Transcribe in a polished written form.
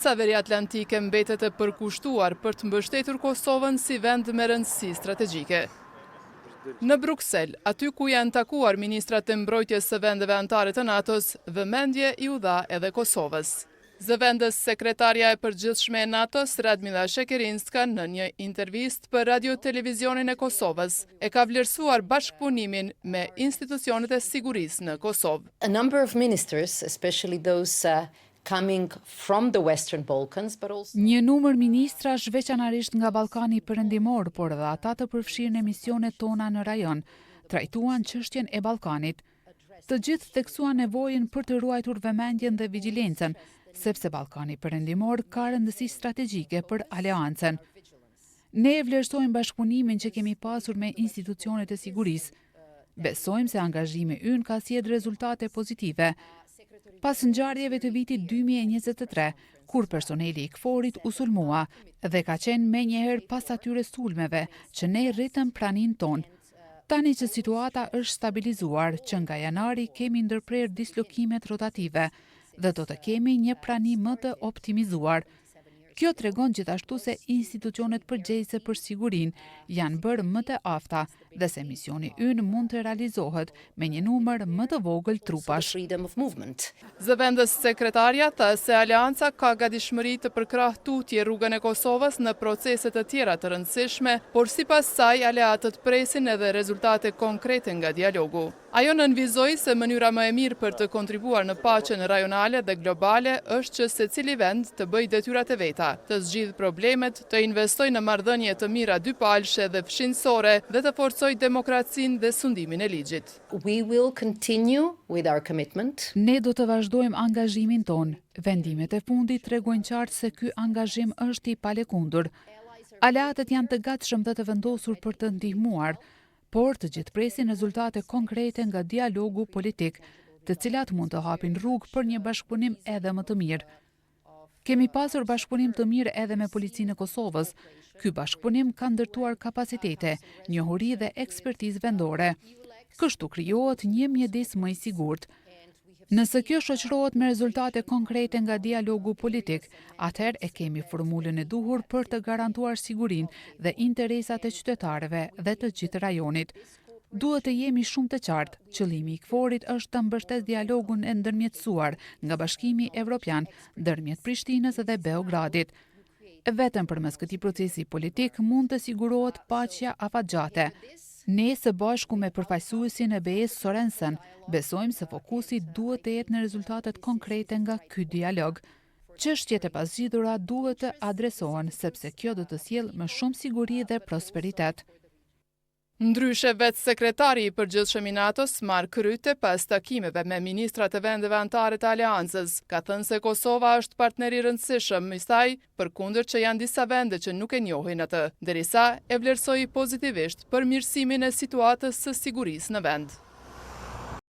Aleanca Veriatlantike mbetet e përkushtuar për të mbështetur Kosovën si vend me rëndësi strategjike. Në Bruksel, aty ku janë takuar ministrat e mbrojtjes së vendeve anëtare të NATO-s, vëmendje iu dha edhe Kosovës. Zëvendës sekretarja e përgjithshme e NATO-s, Radmila Shekerinska, në një intervistë për Radio Televizionin e Kosovës, e ka vlerësuar bashkëpunimin me institucionet e sigurisë në Kosovë. A number of ministers, especially those coming from the Western Balkans, but also Një numër ministrash veçanërisht nga Ballkani Perëndimor, por edhe ata të përfshirë në misionet tona në rajon, trajtuan çështjen e Ballkanit. Të gjithë theksuan nevojën për të ruajtur vëmendjen dhe vigjilencën, sepse Ballkani Perëndimor ka rëndësi strategjike për aleancën. Ne e vlerësojmë bashkëpunimin që kemi pasur me institucionet e sigurisë. Besojmë se angazhimi ynë ka sjellë rezultate pozitive. Pas ngjarjeve të vitit 2023, kur personeli i KFOR-it u sulmua dhe ka qenë menjëherë pas atyre sulmeve që ne rritëm praninë tonë. Tani që situata është stabilizuar, që nga janari kemi ndërprerë dislokimet rotative dhe do të kemi një prani më të optimizuar. Kjo tregon gjithashtu se institucionet përgjegjëse për sigurinë janë bërë më të afta dhe se misioni ynë mund të realizohet me një numër më të vogël trupash. Freedom of movement. Zëvendës sekretarja tha se aleanca ka gatishmëri të përkrah tutje rrugën e Kosovës në procese të tjera të rëndësishme, por sipas saj aleatët presin edhe rezultate konkrete nga dialogu. Ajo nënvizoi se mënyra më e mirë për të kontribuar në paqen rajonale dhe globale është që secili vend të bëjë detyrat e veta, të zgjidhë problemet, të investojë në marrëdhënie të mira dypalëshe dhe fqinjësore dhe të forcojë demokracinë dhe sundimin e ligjit. We will continue with our commitment. Ne do të vazhdojmë angazhimin tonë. Vendimet e fundit tregojnë qartë se ky angazhim është i palëkundur. Aleatët janë të gatshëm dhe të vendosur për të ndihmuar, por të gjithë presin rezultate konkrete nga dialogu politik, të cilat mund të hapin rrugë për një bashkëpunim edhe më të mirë. Kemi pasur bashkëpunim të mirë edhe me Policinë e Kosovës. Ky bashkëpunim ka ndërtuar kapacitete, njohuri dhe ekspertizë vendore. Kështu krijohet një mjedis më i sigurt. Nëse kjo shoqërohet me rezultate konkrete nga dialogu politik, atëherë e kemi formulën e duhur për të garantuar sigurinë dhe interesat e qytetarëve dhe të gjithë rajonit. Duhet të jemi shumë të qartë, qëllimi i KFOR-it është të mbështesë dialogun e ndërmjetësuar nga Bashkimi Evropian ndërmjet Prishtinës dhe Beogradit. Vetëm përmes këtij procesi politik mund të sigurohet paqja afatgjate. Ne së bashku me përfaqësuesin e BE-s Sorensen besojmë se fokusi duhet të jetë në rezultatet konkrete nga ky dialog. Çështjet e pazgjidhura duhet të adresohen sepse kjo do të sjellë më shumë siguri dhe prosperitet. Ndryshe, vetë sekretari i përgjithshëm i NATO-s, Mark Rutte, pas takimeve me ministrat e vendeve anëtare të aleancës, ka thënë se Kosova është partner i rëndësishëm i saj, përkundër që janë disa vende që nuk e njohin atë, derisa e vlerësoi pozitivisht përmirësimin e situatës së sigurisë në vend.